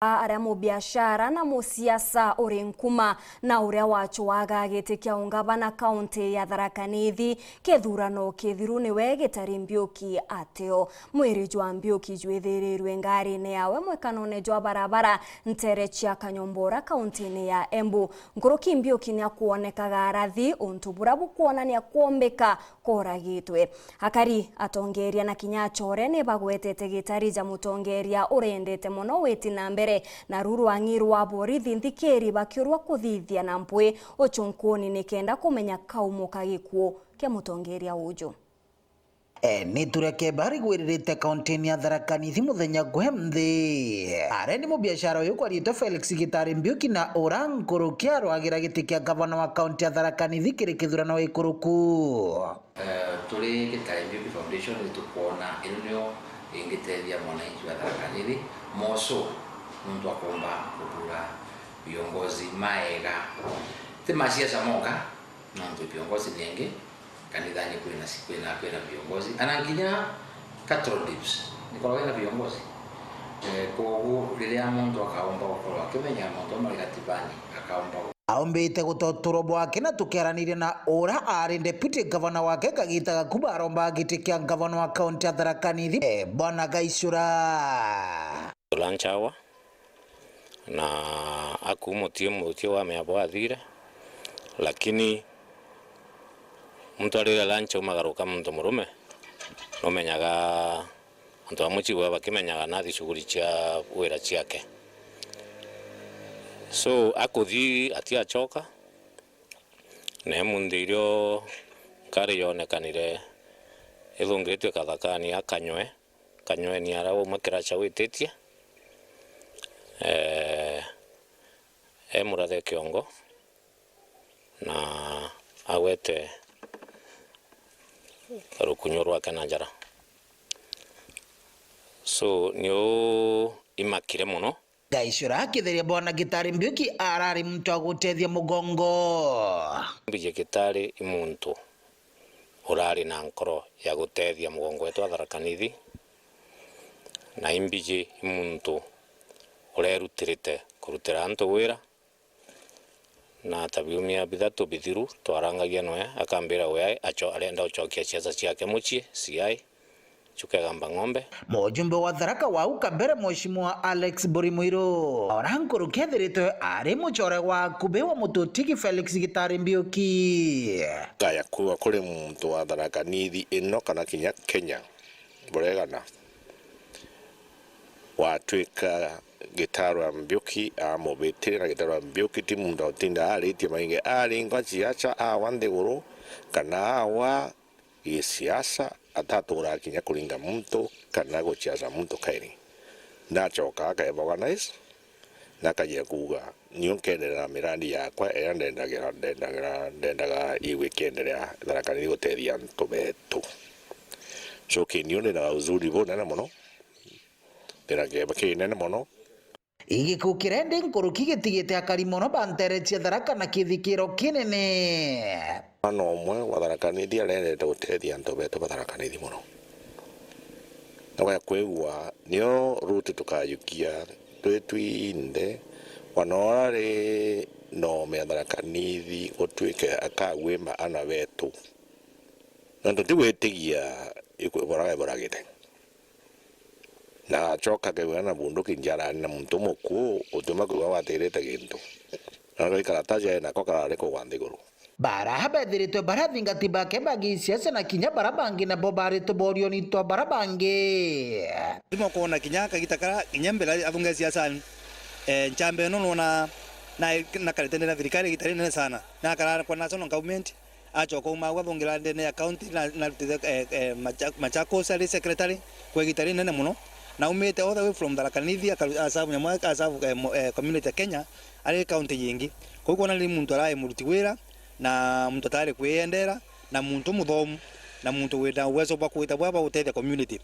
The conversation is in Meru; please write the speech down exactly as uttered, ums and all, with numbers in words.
aria mubiashara na musiasa uri nkuma na uria wacwaga giti kia ungavana kaunti ya Tharaka Nithi kithurano kithiru niwe Gitari Mbiuki ateo. Mwiri jwa Mbiuki jwithirirwe ngarine yawe mwekanone jwa barabara ntere cia Kanyombora kauntine ya Embu. Nkuruki Mbiuki niakwonekaga arathi untu bura bukwonania kwombika koragitwe. Akari, atongeria na kinya achore ni bagwetete Gitari ja mutongeria urendete mono witi na mbere, na ru rwang'i rwa borithi nthikiri bakiurwa kuthithia na mpwi uchunkuni nikenda kumenya kaumo ka gikuu kia mutongeria uju. E, ni tureke bari gwiririte kauntini ya Tharaka Nithi muthenya gwe nthi. Aria ni mubiashara uyu kwariitwe Felix Gitari Mbiuki na ura nkuruki arwagira giti kia gavana wa kaunti ya Tharaka Nithi kiri kithurano gikuruku. Eh, turi Gitari Mbiuki Foundation ni tukwona ino niyo ingitethia mwananchi wa Tharaka Nithi moso, muntu akomba kuthura viongozi maega, ti masiasa monka, nontu viongozi ni engi kanithani, kwina si-, kwina, kwina viongozi ana nginya cattle dips nikoragwa ina viongozi. Eh, koguo riria muntu akaomba gukorwa akimenya mauntu amwe gatibani, akaomba Aumbite gutoturwa bwake na tukiaraniria na ura ari deputy governor wake kagita gakuba aromba giti kia governor wa kaunti ya Tharaka Nithi, eh, Bwana Gaicura. Tulanchawa na aku mutie mutie wa miabo athire, lakini muntu arire lunch umagaruka muntu murume numenyaga Antu bamwe chigwa bakimenyaga nathi shughuli cia wira ciake. So, akuthi atiachoka, na imunthi irio nkari yonekanire ithungitue kathakani akanywe, kanyweni ara umwe kiracha wititie, eh, emurathe kiongo, na agwete rukunyo rwake na njara. So, niu imakire mono. Gaicura akitheria Bwana Gitari Mbiuki arari muntu wa gutethia mugongo. Mbiji Gitari i muntu urari na nkoro ya gutethia mugongo wetu wa Tharaka Nithi, na imbiji i muntu urerutirite kurutira antu wira. Na ta biumia bithatu bithiru, twarangagia noe, akambira we acho-, arenda uchokia siasa ciake mucii, C I, chukegamba ng'ombe. Mujumbe wa Tharaka wa au kabere, Mheshimiwa Alex Buri Mwiru, ora nkuruki ethiritwe ari muchore wa akubi wa mututigi Felix Gitari Mbiuki. Kaya kuuga kuri muntu wa Tharaka Nithi ino kana kinya Kenya, buregana. Watwika Gitara Mbiuki amubitire, na Gitara Mbiuki ti muntu utinda aritie maingi, aringwa ciaca awa nthiguru, kana awa gisiasa, ataturaa kinya kuringa muntu kana guciaca muntu kairi. Nachoka akeboganize, na akajia kuuga, "Niu nkenderea na mirandi yakwa iria ndendagira, ndendagira, ndendaga igwe ikienderea Tharaka Nithi gutethia antu betu." So, kiniu ndina uzuri bunene mono, ndina kieba kinene mono. Igikuu kiria ndi nkuruki gitigite akari mono ba ntere cia Tharaka na kithikiro kinene. Mwana umwe wa Tharaka Nithi arendete gutethia antu betu ba Tharaka Nithi mono. Na waya kwigua, nio ruti tukajukia twi twinthe, wana uria ri nome ya Tharaka Nithi gutwike akagwima ana betu. Nontu ntigwitigia ikwibora eboragite. Na acoka akegua na bunduki njarani na muntu mukuu, utiuma kwigua gwatirite gintu. Na agaikara ta jae nako karari kugwa nthiguru. Bara bethiritwe bara athingati bake ba gisiasa na kinya bara bangi nabo baritwe borioni twa bara bangi. Timo kwona kinya kagita kara kinya mbere athunge siasani. Eh, nchambe ino nona na, nakarite ndene na thirikari igita rinene sana. Nakara kwa national government, acoka uma agwe athungira ndene ya county na, na arutite, eh, eh, Macha-, Machakos ari secretary kwa igita rinene mono. Na aumite all the way from Tharaka Nithi, akaru-, asavu nyamu, asavu, eh, mo-, eh, community ya Kenya, ari county yingi. Koguo kwona ni muntu arai muruti wira, na muntu atari kwiyendera, na muntu muthomu, na muntu wina uwezo bwa kuita bwa, bwa gutethia community.